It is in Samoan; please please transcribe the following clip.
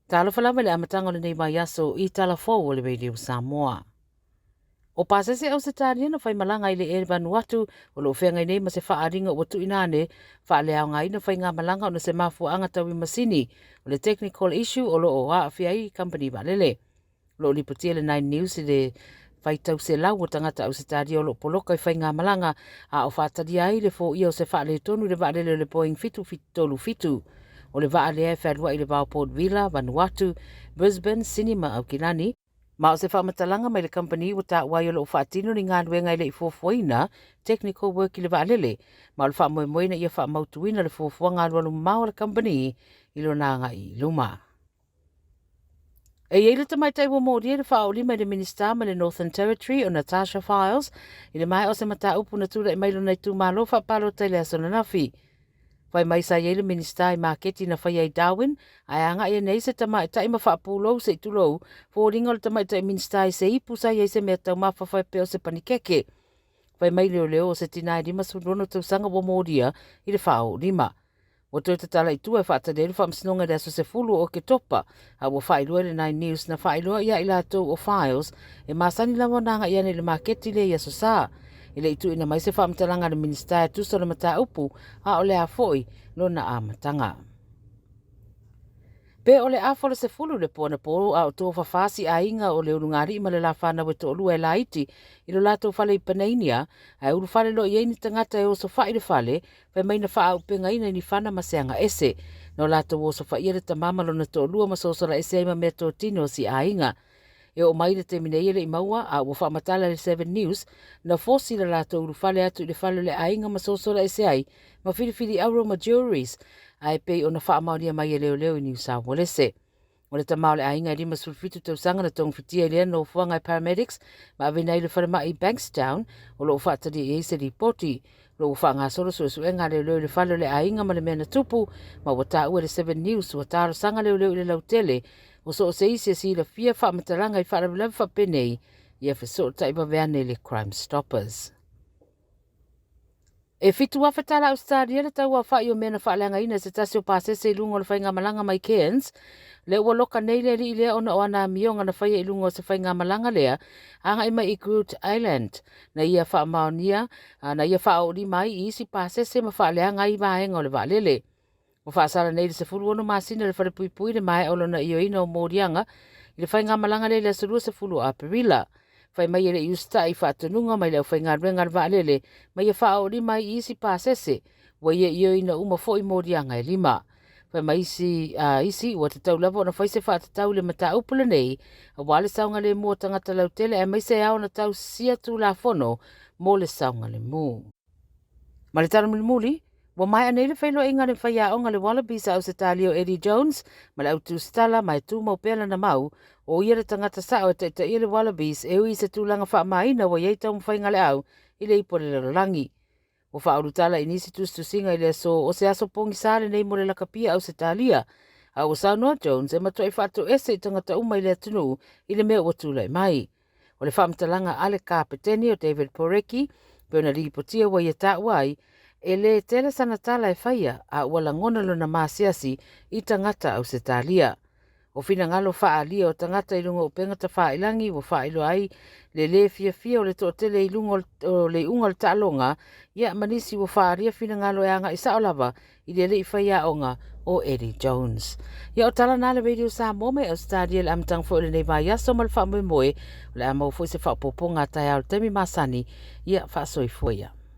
Talofa lava i le amataga o lenei vaiaso i tala fou o le Radio Samoa. O pasese Ausetalia na faimalaga i le Air Vanuatu o lo o feagai nei ma se faaaliga ua tuuina ane faaleaogaina faigamalaga ona se mafuaaga tau i masini o le technical issue o lo o aafia ai kamupani vaalele. O lo o lipotia le Nine News i le faitau selau o tagata Ausetalia o lo o poloka i faigamalaga a o faatalia ai le foia o se faaletonu i le vaalele o le Boeing 737. O le vaa lea e fealuai i le va o Port Vila, Vanuatu, Brisbane, Sydney ma Aukilani. Ma o se faamatalaga mai le kamupani ua taua ai o lo o faatino ni galuega e le i fuafuaina technical work i le vaalele, ma o le faamoemoe ina ia faamautuina le fuafuaga alualu mamao a le kamupani i lona agai i luma. E i ai le tamaitai ua molia i le faaolima i le Minisita mai le Northern Territory o Natasha Fyles i le maea o se mataupu na tulai mai lona itumalo faapalota i le aso ananafi. Fai mai sa i ai le Minisita i maketi na faia i Darwin ae agai ane ai se tamaitai ma faapulou se i tulou foliga o le tamaitai Minisita i se ipu sa i ai se mea taumafa faapea o se panikeke. Fai mai leoleo o se tina e 56 tausaga ua molia i le faaolima. Ua toe tatala i tua e faatali ai le faamasinoga i le aso 10 o Oketopa, a ua faailoa e le Nine News na faailoa ia i latou o Fyles e masani lava ona agai ane i le maketi lea i Aso Sa. E le i tuuina mai se faamatalaga a le Minisita e tusa o le mataupu, a o le a foi lona amataga. Pe o le afa o le 10 i le po anapo a o tofafa si aiga o le Ulugalii ma le la fanau e toalua e laiti i lo latou fale i Panania, ae ulufale loa i ai ni tagata e osofai le fale, fai mai na faaaupegaina i ni fana ma se aga ese. Na o latou osofaia le tama ma lona toalua ma sosola ese ai ma meatotino o si aiga. E oo mai i le taimi nei e le i maua, a ua faamatala e le Seven News, na fosi le latou ulufale atu i le fale o le aiga ma sosola ese ai ma filifili auro ma jewelries, ae pei ona faamaonia mai e leoleo i Niu Saualese. O le tama o le aiga e 57 tausaga na togafitia i lea nofoaga e paramedics ma aveina ai i le falemai i Bankstown o lo o faatalia i ai se lipoti. O lo o ua faagasolo suesuega a leoleo i le fale o le aiga ma le mea na tupu, ma ua taua e le Seven News ua talosaga leoleo i le lautele o so o se isi e silafia faamatalaga i faalavelave faapenei ia fesootai vave ane i le Crime Stoppers. E $7,000 tala Ausetalia le tau aofai o mea na faaleagaina e se tasi o pasese i luga o le faigamalaga mai Cairns. Lea ua loka nei le alii lea ona o ana amioga na faia i luga o se faigamalaga lea agai mai i Groote Eylandt na ia faamaonia na ia faaoolima ai i isi pasese ma faaleaga ai vaega o le vaalele. Ua faasala nei i le 16 masina i le falepuipui le maea o lona ioeina o moliaga i le faigamalaga lea i le aso 20 o Aperila. Fai mai e le i usitai i faatonuga mai le aufaigaluega a le vaalele ma ia faaoolima ai i isi pasese, ua ia ioeina uma foi moliaga e lima. Fai mai isi, isi ua tatau lava ona fai se faatatau i le mataupu lenei aua le saogalemu o tagata lautele aemaise e ao ona tausisia Tulafono mo le saogalemu. Ma le tala mulimuli, ua maea nei le feiloaiga a le faiaoga le Wallabies a Ausetalia o Eddie Jones ma le au tusitala ma e tumau pea lana mau, o ia le tagata sao e taitaia le Wallabies e ui i se tulaga faamaina ua i ai taumafaiga a le au i le ipu a le lalolagi. Ua faaulutala i nisi tusitusiga i le aso o se aso pogisa lenei mo le lakapia Ausetalia, a ua saunoa Jones e matuai faatoese i tagata uma i le atunuu i le mea ua tulai mai. O le faamatalaga a le Kapeteni o David Porecki, pei ona lipotia ua ia taua ai, e lē tele sana tala e faia a ua lagona lona maasiasi i tagata Ausetalia. O finagalo faaalia o tagata i luga o upega tafailagi ua faailoa ai le lē fiafia o le toatele i luga o le iuga o le taaloga, ia ma nisi ua faaalia finagalo e agai sao lava i le alii faiaoga o Eddie Jones. Ia o tala na le Radio Samoa mai Australia i le amataga foi o lenei vaiaso ma le faamoemoe o le a maua foi se faaopoopoga a taeao i le taimi masani. Ia faasoifua ia.